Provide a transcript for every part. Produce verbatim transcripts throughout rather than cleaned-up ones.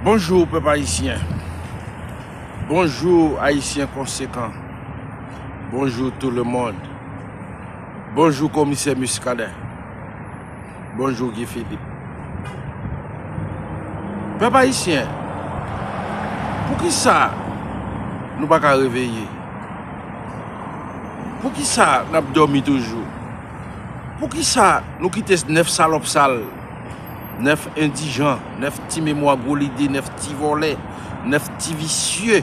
Bonjou, pèp ayisyen. Bonjou, Ayisyen konsekan. Bonjou, tout le monde. Bonjou, Komisè Muscadin. Bonjou, Guy Philippe. Pèp ayisyen, poukisa nou pa ka reveye? Poukisa n ap dòmi toujou? Poukisa nou kite nèf salòp sal, nèf endijan, nèf ti memwa gwo lide, nèf ti vòlè, nèf ti visye,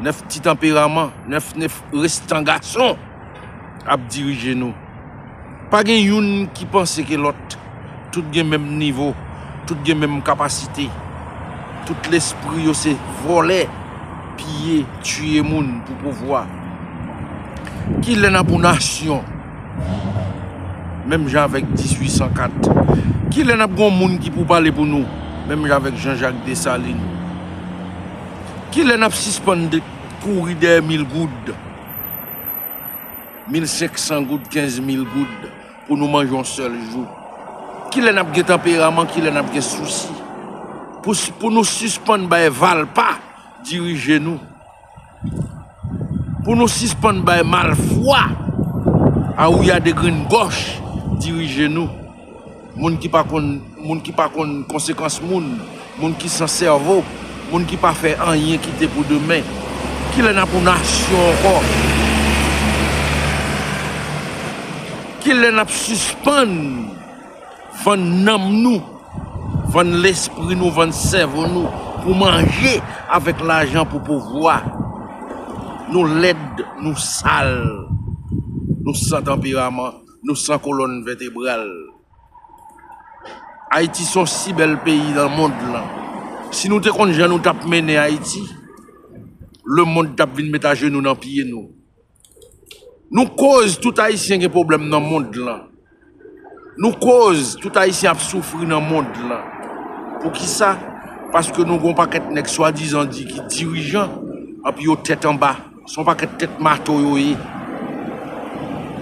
nèf ti tanperaman, nèf, nèf restan gason ap dirije nou? Pa gen youn ki panse ke lòt. Tout gen menm nivo, tout gen menm kapasite. Tout lespri yo se vòlè, piye, tiye moun pou pouvwa. Kilè n ap yon nasyon, menm jan avèk dizuit san kat? Kilè n ap gon moun ki pou pale pou nou, menm jan avèk Jean-Jacques Dessalines? Kilè n ap sispann de-, kouri dèyè mil goud, mil senk san goud, kenz mil goud pou nou manje yon sèl jou? Kilè n ap gen tanperaman, kilè n ap gen sousi? Pou, pou nou sispann bay valpa dirije nou. Pou nou sispann bay malfwa, awouya de grenn gòch dirije nou. Moun ki pa konn, moun ki pa konn konsekans moun, moun ki san sèvo, moun ki pa fè anyen kite pou demen. Kilè n ap yon nasyon ankò? Kilè n ap sispann vann nanm nou, vann lespri nou, vann sèvo nou pou manje avèk lajan pou pouvwa? Nou lèd, nou sal, nou san tanperaman, nou san kolòn vètebral. Ayiti se yon si bèl peyi nan mond lan. Si nou te konn jan nou t ap mennen Ayiti, lemonn t ap vin met ajenou nan pye nou. Nou koz tout Ayisyen gen pwoblèm nan mond lan. Nou koz tout Ayisyen ap soufri nan mond lan. Poukisa? Paske nou gon pakèt nèg swadizan di ki dirijan, anpi yo tèt anba. Se yon pakèt tèt mato yo ye.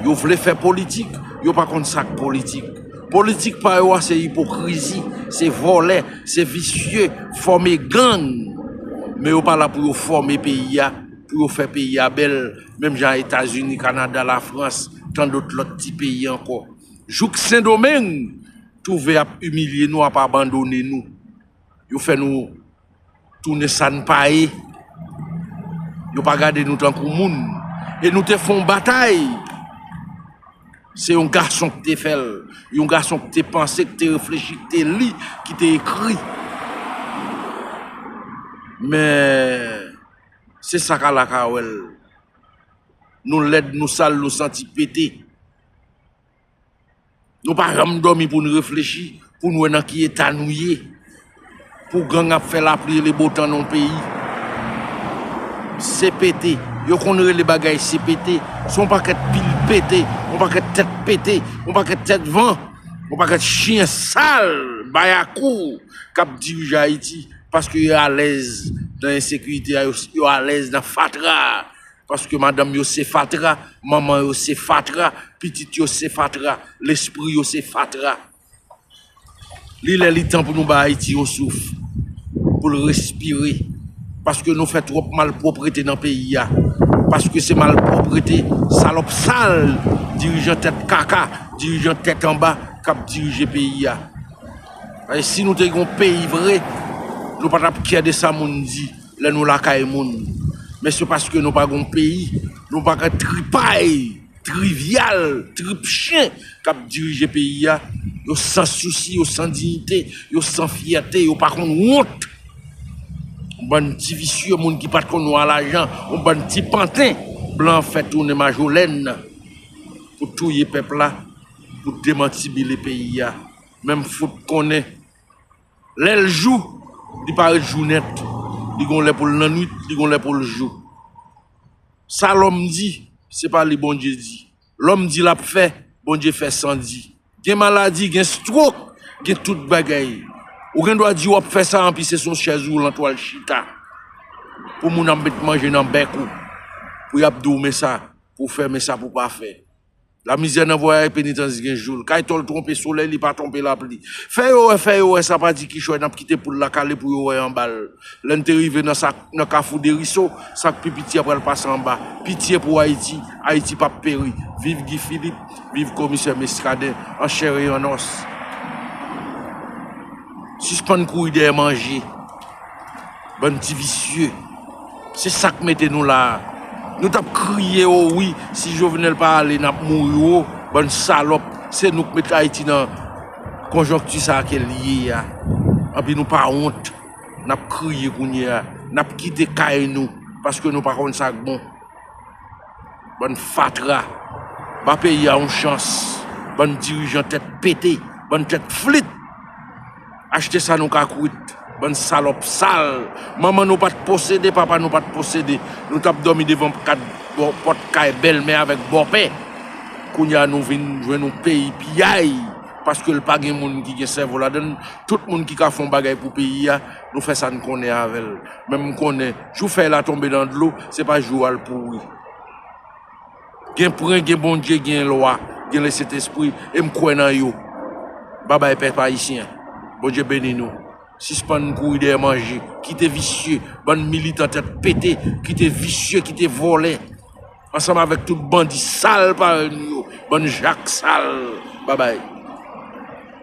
Yo vle fè politik, yo pa konn sa k politik. Politik pa yo a se ipokrizi, se vòlè, se visye, fòme gang. Men yo pa la pou yo fòme peyi a, pou yo fè peyi a bèl, menm jan Etazini, Kanada, Lafrans, tandot lòt ti peyi ankò. Jouk Sendomeng twouve ap imilye nou, ap abandone nou. Yo fè nou tounen sa n pa ye. Yo pa gade nou tankou moun. E nou te fè yon batay. Se yon gason ki te fè l. Yon gason ki te panse, ki te reflechi, ki te li, ki te ekri. Men, se sa k ala ka wè l. Nou lèd, nou sal, nou santi pete. Nou pa janm dòmi pou n reflechi, pou n wè nan ki eta nou ye. Pou gang ap fè lapli e le botan nan yon peyi. Se pete. Yo konn rele bagay se pete. Se yon pakèt pil pete, yon pakèt tèt pete, yon pakèt tèt van, yon pakèt chen sal, bayakou k ap dirije Ayiti. Paske yo alèz nan ensekirite a, yo, yo alèz nan fatra a. Paske madanm yo se fatra, manman yo se fatra, pitit yo se fatra, lespri yo se fatra. Li lè li tan pou nou ba Ayiti yon souf, pou l respire. Paske nou fè twòp malpwòpte nan peyi a. Paske se malpwòpte, salòp sal, dirijan tèt kaka, dirijan tèt anba k ap dirije peyi a. Paske si nou te gen yon peyi vre, nou pa t ap kè de sa moun di lè nou lakay moun. Men se paske nou pa gen yon peyi, nou pa gen tripay, trivyal, trip chen k ap dirije peyi a. Yo san sousi, yo san diyite, yo san fyète, yo pa konn wont. Yon bann ti visye, moun ki pa t konn wè lajan, yon bann ti panten, blan an fè tounen majolèn pou touye pèp la, pou demantibile peyi a. Men m fout konnen, lè l jou, li pa ret jou nèt. Li gon lè pou l nan nwit, li gon lè pou l jou. Sa lòm di, se pa li Bondye di. Lòm di l ap fè, Bondye fè san di. Gen maladi, gen stwok, gen tout bagay. Ou gen dwa di w ap fè sa, anpi se sou yon chèz woulant w al chita. Pou moun ap met manje nan bèk ou. Pou y ap di w men sa, pou w fè men sa, pou w pa fè. Lamizè nan vwayaj, penitans gen jou l. Kay tòl twonpe solèy, li pa twonpe lapli. Fè yo wè, fè yo wè, sa pa di kichòy, n ap kite poul la kale pou yo wè anba l. Lè n te rive nan sa, nan kafou Deriso, sa k pi piti a pral pase anba. Pitye pou Ayiti, Ayiti p ap peri. Viv Guy Philippe, viv komisè Muscadin, an chè e an os. Sispann kouri dèyè manje. Bann ti visye. Se sa k mete nou la a. Nou t ap kriye, o wi, si Jovenel pa ale, n ap mouri, o, bann salòp. Se nou k met Ayiti nan konjonkti sa a ke l ye a. Anpi nou pa wont. N ap kriye kounye a. N ap kite kay nou, paske nou pa konn sa k bon. Bann fatra. Ba peyi a yon chans. Bann dirijan tèt pete. Bann tèt flit. Achte sa nou ka kwit. Bann salòp sal. Manman nou pa t posede, papa nou pa t posede. Nou t ap dòmi devan kat bò-, pòt kay bèlmè avèk bòpè. Kounye a nou vin jwenn yon peyi piyay. Paske l pa gen moun ki gen sèvo ladan l. Tout moun ki ka fè yon bagay pou peyi a, nou fè sa n konnen avè l. Men m konnen, jou fèy la tonbe nan dlo, se pa jou a l pouri. Gen pwen, gen Bondye, gen lwa, gen Lesentespri, e m kwè nan yo. Babay pèp ayisyen. Bondye beni nou. Sispann kouri dèyè manje. Kite visye, bann militan tèt pete, kite visye, kite vòlè. Ansanm avèk tout bandi sal parèy nou yo, bann jak sal. Babay.